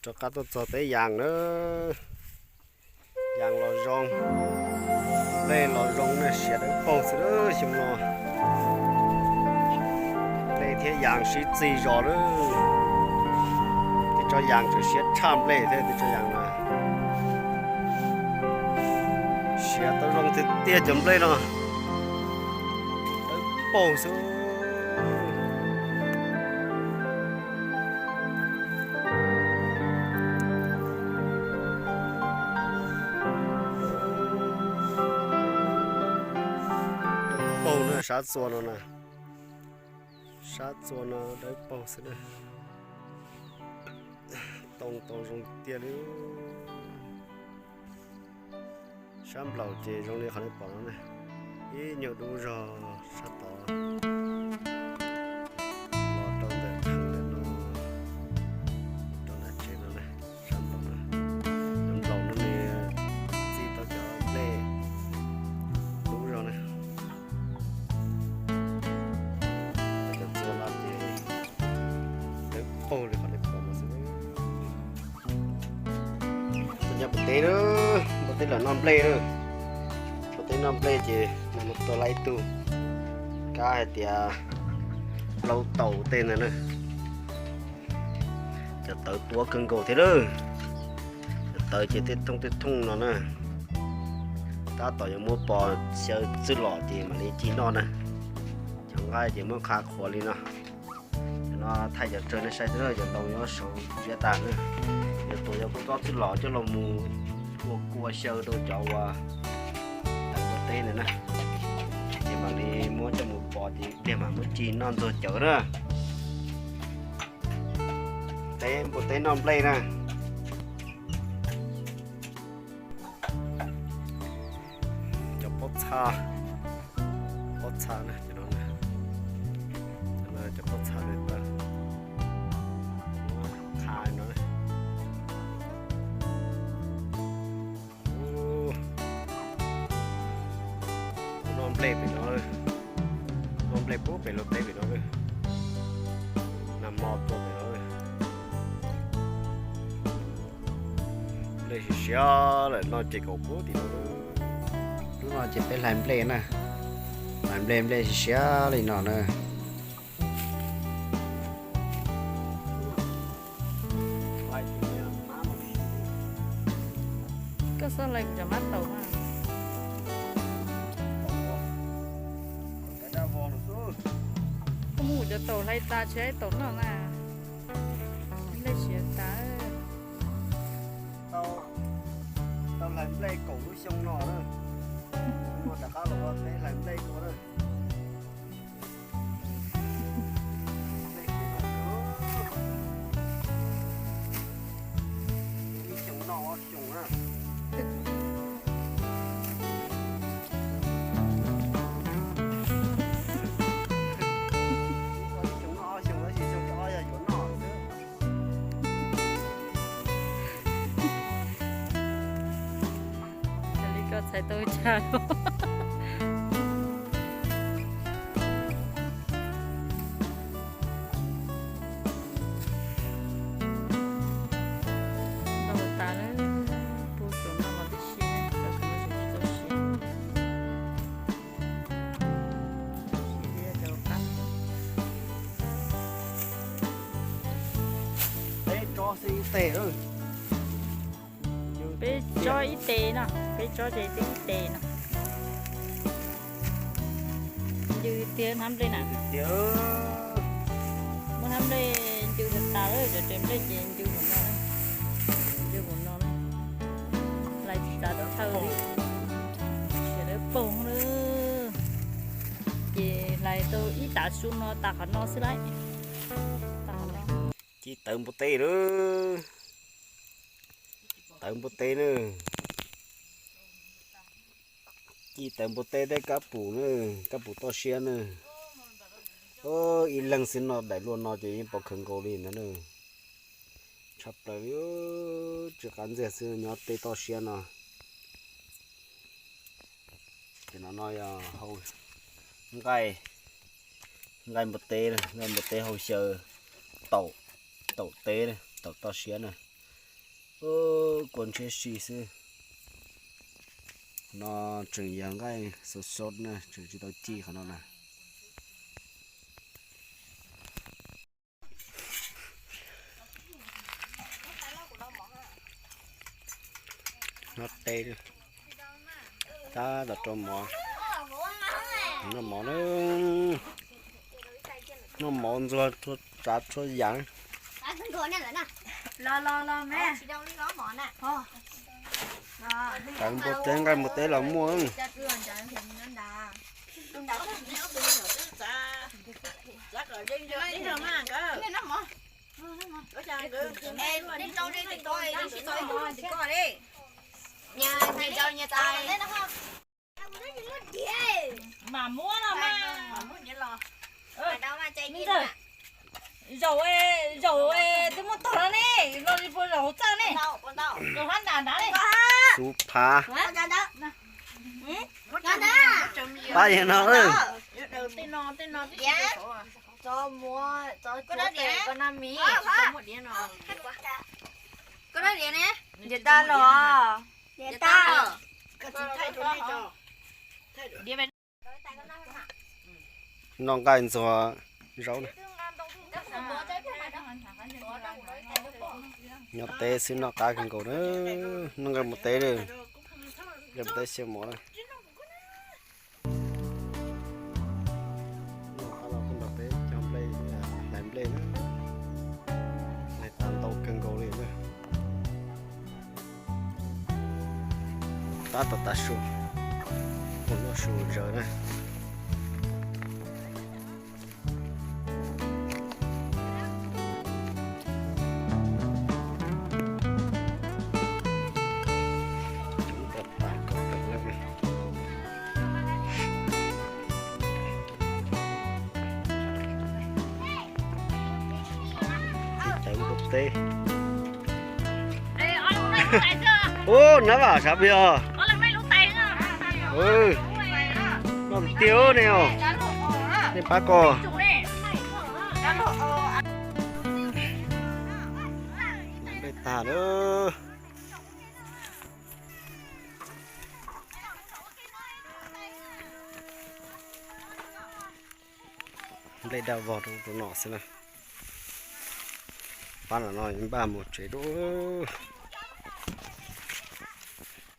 Rov qab tuaj txog teb yas na, yas los zoo, nplej los zoo na, siav dawb paug xwb xyoo no. Nplej thiab yas sib txig zos lawm, tej tsob yas tseem siav tshaj nplej thiab tej tsob yas na. Siav tau zoo tiag tiag cov nplej no, dawb paug xwb. Dawb paug na, sab txua no na, sab txua no dawb paug xwb na. Tau tau zoo tiag li. Sab nplaum ces zoo li qhov nej pom no na, ib nyuag dub zog sab tod los rau ntawm theem ntawm no, rau nram tsev no na, sab nplaum no, nplaum no nws txij tau cov nplej dub zog na. Cov txua no ces dawb paug li qhov nej pom no xwb. Tuaj nyob npua teb na, npua teb lawm noj nplej na. Npua teb noj nplej ces nws mus tua lawm ib tug kab hais tias plaub taus tej ntawd na. Cov tawv tuab kawg nkaus thiab lawm. Cov tawv ces tej thooj tej thooj no na. Tab tom yuav muab pos xyaw txwj lom ces mam li ci noj na. Cov nqaij ces muab qha qhuav li no. Cov no thaij cov tsawg nej saib xwb, cov ntoo nyob saud ziab tas na. Yuav tuav cov kua txob txwj lom coj los mus ua kua xyaw rau cov uas tawv npua teb ntawd na. Ces mam li muab coj mus pos ces ib pliag mam muab ci noj ntxuag cawv na. Teb npua teb noj nplej na. Cov pob txha, pob txha na, cov no na, cov no cov pob txha na, qha no na. Noj nplej pem no, noj nplej puag pem lub teb pem no, nag hmo tua pem no. Nplej siav siav lawm no ces kaum puag tim no. Lub no ces peb hlais nplej na, hlais nplej, nplej siav siav li no na. Koj txhob hlais kuv cov mab taus mas. Koj muab kuv cov taus hlais tas tsis hlais taus noj na. Nplej siav tas. Tau hlais nplej kaum lub xyoo no na. Ua rov qab los ua teb hlais nplej dua na. Ib xyoo noj ob xyoo na. Ib xyoo noj ob xyoo, tab sis xyoo ob yog yuav noj xwb. Raws li koj txhais tau cas los. Ntaus tas lawm, pub saum no los tib si, saum no tsis tau siav. Peb tsob xwb ib teg. Peb tsob ib teg no, peb tsob ces peb ib teg no. Ncw tiag hnab nplej na. Muab hnab nplej ncw tas tas lawm, cov tsev nplej ces ncw mus no, ncw mus no na. Hlais tsis tas chaw li, siav dawb paug na. Ces hlais tau ib tav su no tas qhov no xwb lauj. Ci tawv npua teb lawm, tawv npua teb na. Ci tawv npua teb thiab kab pum na, kab pum toj siab na. Ib leeg xwb noj daim luaj no ces yeej pom khaws nkaus li ntawd na. Tshaj plaws li, tsis qab ntxiag xwb nyob tej toj siab no. Ces no no yog hau nqaij, nqaij npua teb, nqaij npua teb hau xyaw taum, taum teb, taum toj siab na. Kua ntshiab si xwb. No tseem yog nqaij sov sov na, tseem tsis tau ci qhov no na. Noj teb, tab tom rau mov, noj mov na, noj mov ntxuag txhua tsav txhua yam. Tsav npua teb nqaij npua teb los muaj. Mam muab no mas. Zaum, zaum twb muab tog no ne, los li puas zaum hauv txaj ne. Zaum hab nram nrad ne. Xub phav. Pab yog no. Koj dab diav ne? Diav tag los. Diav tag. Noj nqaij ntxuag zaub na. Nyob teb xwb noj qab kawg nkaus na. Noj nqaij npua teb, nqaij npua teb xyaw mov na. Noj qab los tuaj nrog peb cog nplej, hlais nplej na. Hlais tas ntau kawg nkaus li na. Tab tom tav su, ua noj su zaws na. Ua nab vam sav plig os. Noj tiag tiag ne os. Nej pab koj. Nplej tag lawm. Nplej daj vog rau no xwb na. Pab no no npaj mus tsev dua.